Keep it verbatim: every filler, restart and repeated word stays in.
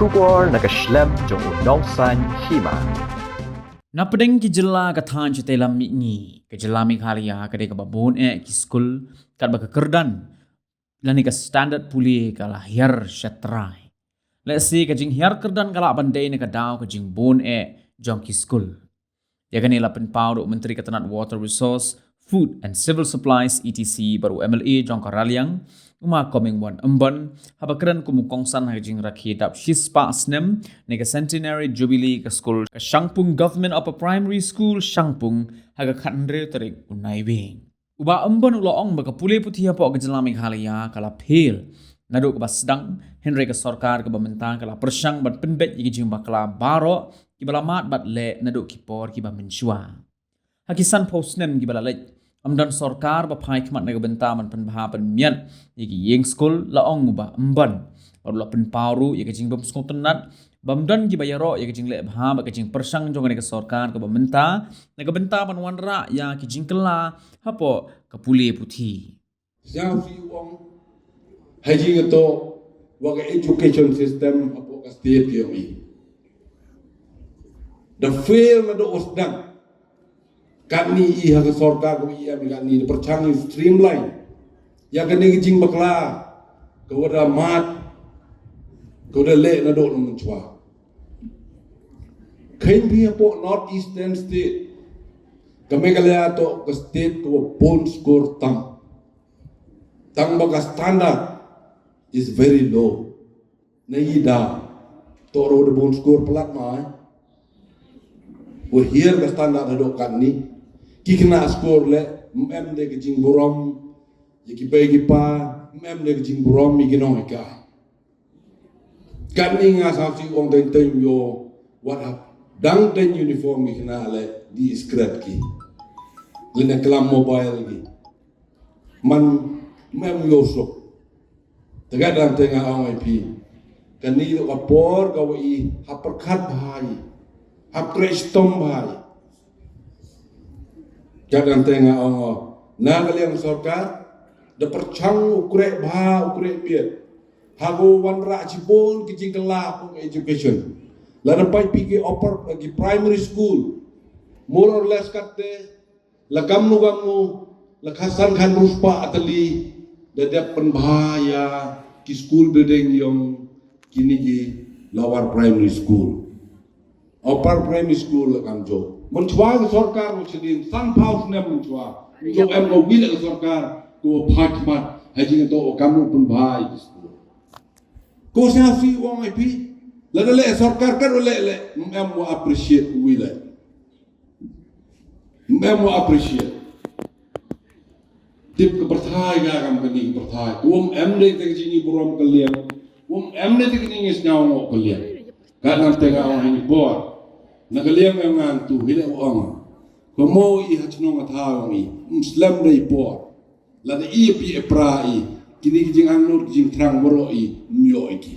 Khubor na ka shlem jong u Nongsaiñ Hima. Na pdeng ki jylla ka thaiñ shatei lam mihngi, ka jylla Meghalaya ka dei kaba bun eh ki skul katba ka kyrdan lane ka standard pule ka la hiar shatrai. Lehse ka jinghiar kyrdan ka lah ban dei na ka daw ka jingbun eh jong ki skul. Ïa kane la pynpaw da u Myntri ka tnat Water Resource, Food and Civil Supplies, E T C, bad u M L A jong ka Raliang, u ma Comingone Ymbon, haba kren kum u kongsan ha ka jingrakhe dap shispah snem ne ka Centenary Jubilee ka skul ka Shangpung Government Upper Primary School, Shangpung, ha ka khathynriew tarik u Naiwieng. U Bah Ymbon u la ong ba ka pule puthi hapoh ka jylla Meghalaya ka la phel naduh kaba sdang, hynrei ka sorkar kaba mynta ka la pyrshang ban pynbeit ïa ki jingbakla baroh kiba la mad bad leh naduh ki por kiba mynshuwa. Ha ki sanphew snem kiba la leit, ym don sorkar ba phai khmat na ka bynta ban pynbha pynmiat ïa ki ïing skul, la ong u Bah Ymbon. Bad u la pynpaw ruh ïa ka jingbym sngewtynnat bym don kiba ïaroh ïa ka jingleh bha bad ka jingpyrshang jong kane ka sorkar kaba mynta na ka bynta ban wanrah ïa ki jingkylla hapoh ka pule puthi. Sngewsih u ong ha jingïatoh wa ka education system hapoh ka state ka jong i. Da fail naduh u sdang. Katni i ha ka sorkar kaba i em katni da pyrshang i streamline ïa kane ka jingbakla kaba da mad, kaba da leh naduh na mynshuwa. Kheiñ phi hapoh North Eastern State, ka Meghalaya toh ka state kaba bun skor tam. Tang ba ka standard is very low. Na i da toh ruh da bun skor palat mai. Wa hiar ka standard haduh katni. Ki khynnah skor leh, ym em de ka jingburom ïa ki bei ki pa, ym em de ka jingburom ïa ki nonghikai. Katni nga sngewsih u ong teng teng ïoh wat hap dang teng uniform ki khynnah leh di scrap ki. Lane klam mobile ki. Man mem ïoh suk. Te katdang te nga ong ïa phi, kane ka por kaba i hap pyrkhat bha i, hap trei shitom bha i. Katdang te nga ong, na ka liang sorkar da pyrshang u kreh bha u kreh bieit ha ka wanrah shibun ki jingkylla hapoh education. Lada peit phi ki upper, ki primary school, more or less katte la kamnu kamnu, la khatsan khatwei spah tylli da dep pynbha ïa ki school building jong kine ki lower primary school. Upper primary school la kam jop. Mynshuwa ka sorkar u shadien sanphew snem mynshuwa. Jop em ka wi la ka sorkar ko phai khmat ha jingïatoh wa kamnu pynbha ïa ki school. Ko sngewsih u ong ïa phi, lada leh sorkar kat u leh leh, ym em wa appreciate u wi leh. Ym em wa appreciate. Tip ka pyrthai ka kam kane ka pyrthai. Ym em de te ka jingïaburom ka liang. Ym em de te ka jingïasngew noh ka liang. Katnam te nga ong ha kane ka por. Na ka liang em ngan tu hi leh u ong. Ka mo i ha chnong ka thaw ong i. Ym slem de i por. Lada i phi i pra i. Kine ki jingangnud ki jingthrang baroh i. Ym ïoh i ki.